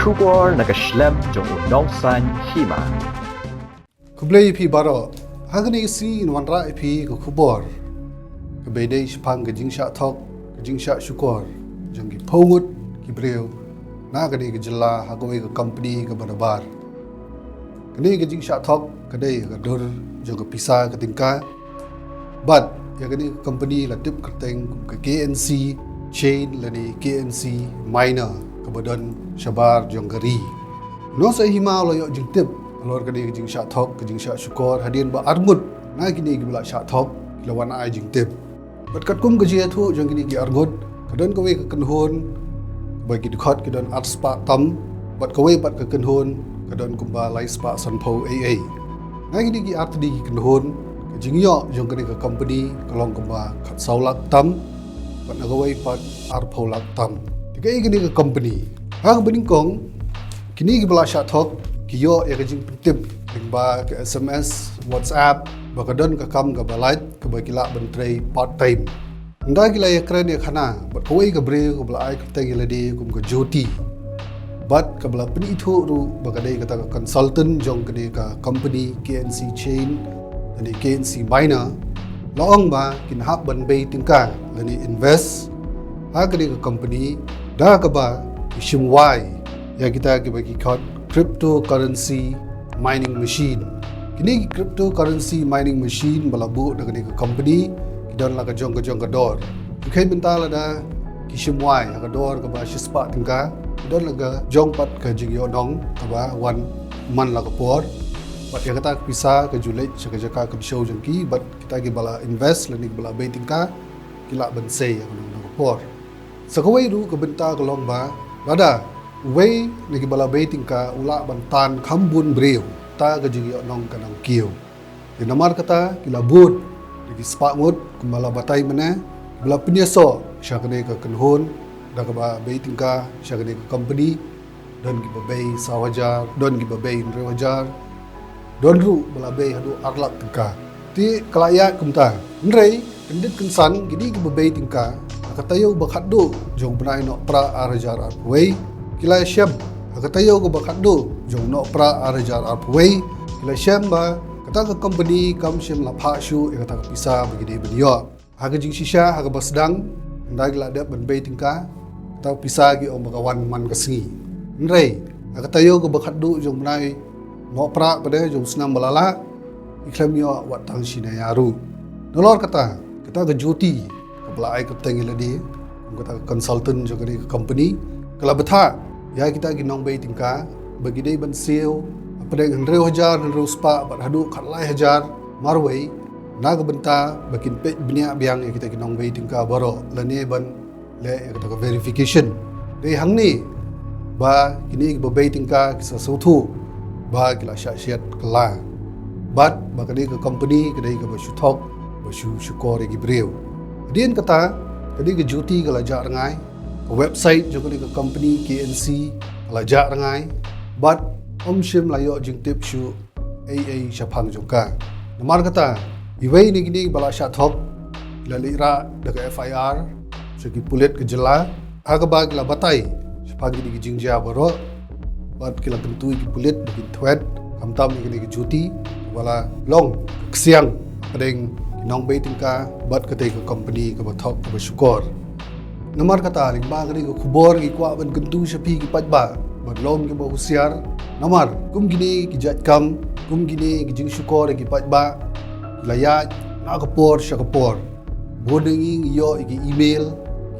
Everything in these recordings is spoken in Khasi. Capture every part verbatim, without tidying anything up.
Khubor na ka shlem jong u nongsan hima. Khublei ïa phi baroh. Ha kane ka sngi ngi wanrah ïa phi ka khubor kaba ïadei shaphang ka jingshah thok, ka jingshah shukor jong ki phew ngut ki briew na kane ka jylla ha kawei ka company kaba nabar. Kane ka jingshah thok ka dei ka dur jong ka pisa ka tyngka. Bad ïa kane ka company la tip kyrteng kum ka K N C Chain lane K N C Miner kaba don shabar jong ka ri. U nongsan hima u la ïoh jingtip halor kane ka jingshah thok, ka jingshah shukor, hadien ba arngut na kine kiba la shah thok ki la wan ai jingtip. Bad katkum ka jingïathuh jong kine ki arngut, ka don kawei ka kynhun ba ki dkhot ki don arspah tam, bad kawei pat ka kynhun ka don kumba laispah sanphew ei ei. Na kine ki artylli ki kynhun, ka jingïoh jong kane ka company ka long kumba khatsaw lak tam, bad na kawei pat arphew lak tam. Te kaei kane ka company? Ha kaba nyngkong, kine kiba la shah thok ki ïoh ïa ka jingpyntip lyngba ka S M S, WhatsApp, ba ka don ka kam kaba lait kaba ki lah ban trei part time. Ynda ki la ïakren ïakhana bad kawei ka briew kaba la ai kyrteng ïa lade kum ka Jyoti, bad kaba la pynithuh ruh ba ka dei kata ka consultant jong kane ka company K N C Chain lane K N C Miner, la ong ba kin hap ban bei tyngka lane invest ha kane ka company da kaba ki shim wai ïa kita kiba ki khot cryptocurrency mining machine. Kine ki cryptocurrency mining machine ba la buh da kane ka company ki don la ka jong ka jong ka dor. Ki kheiñ bynta lada ki shim wai ha ka dor kaba shispah tyngka, ki don la ka jong pat ka jingïohnong kaba wan man la ka por. Bad ïa kata ka pisa ka ju leit sha ka jaka kynshew jong ki, bad kita kiba la invest lane kiba la bei tyngka ki lah ban sei ïa ka nong na ka por. Sa kawei ruh ka bynta ka long ba lada uwei na kiba la bei tyngka u lah ban tan kham bun briew, ta ka jingïohnong kan nang kiew. Te namar kata ki la bud da ki spah ngut kumba la batai mynne, kiba la pynïasoh sha kane ka kynhun da kaba bei tyngka sha kane ka company. Don kiba bei saw hajar, don kiba bei hynriew hajar, don ruh ba la bei haduh ar lak tyngka. Te ka la ïaid kumta. Hynrei kyndit kynsan kine kiba bei tyngka ha ka taïew ba khatduh jong u bnai Nohprah ar hajar arphew wei ki la shem. Ha ka taïew kaba khatduh jong u Nohprah ar hajar arphew wei ki la shem ba kata ka company kam shym la phah shuh ïa kata ka pisa ba ki dei ban ïoh. Ha ka jingshisha ha kaba sdang, ynda ki la dep ban bei tyngka, kata ka pisa ki ong ba ka wan man ka sngi. Hynrei ha ka taïew kaba khatduh jong u bnai Nohprah pat de jong u snem ba la lah, ki khlem ïoh wat tang shi naya ruh. Nalor kata, kata ka Jyoti kaba la ai kyrteng ïa lade kum kata ka consultant jong kane ka company, ka la bthah ïa kita ki nongbei tyngka ba ki dei ban siew hapdeng hynriew hajar hynriew spah bad haduh khatlai hajar marwei, na ka bynta ba kin peit bniah biang ïa kita ki nongbei tyngka baroh lane ban leh ïa kata ka verification. Dei hangne ba kine kiba bei tyngka ki sa sngewthuh ba ki la shah shet kylla, bad ba kane ka company ka dei kaba shu thok, ba shu shukor ïa ki briew. Hadien kata, kane ka Jyoti ka la jah rngai, ka website jong kane ka company K N C ka la jah rngai, bad ym shym la ïoh jingtip shuh ei ei shaphang jong ka. Namar kata, iwei na kine ba la shah thok la leit rah da ka F I R sha ki pulit ka jylla, ha kaba ki la batai shaphang kine ki jingjia baroh, bad ki la kyntu ïa ki pulit ba kin thwet khamtam ïa kane ka Jyoti ba la long ka ksiang hapdeng ki nongbei tyngka bad katei ka company kaba thok kaba shukor. Namar kata, lyngba kane ka khubor ngi kwah ban kyntu sha phi ki paidbah ban long kiba husiar. Namar kum kine ki jait kam, kum kine ki jingshukor ïa ki paidbah, ki la ïaid na ka por sha ka por. Bun na ngi ngi ïoh ïa ki email,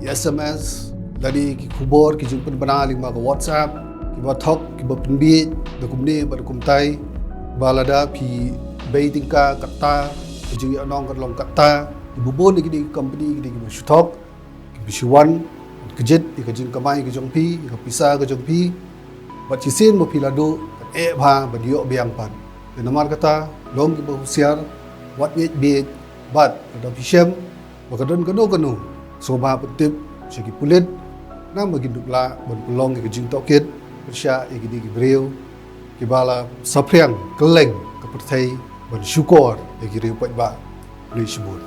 ki S M S, lane ki khubor, ki jingpynbna lyngba ka WhatsApp, kiba thok, kiba pynbiej da kumne bad kumtai, ba lada phi bei tyngka katta, ka jingïohnong kan long katta. Kiba bun na kine ki company, kine kiba shu thok, kiba shu wan kjit ïa ka jingkamai ka jong phi, ïa ka pisa ka jong phi, bad shisien ba phi la duh kan eh bha ban ïoh biang pat. Te namar kata, long kiba husiar, wat ngeit bieit, bad lada phi shem ba ka don kano kano, sngewbha pyntip sha ki pulit, namar kin dup lah ban pynlong ïa ka jingtohkit pyrshah ïa kine ki briew kiba la saphriang kylleng ka pyrthei ban shukor ïa ki riew paidbah. Khublei shibun.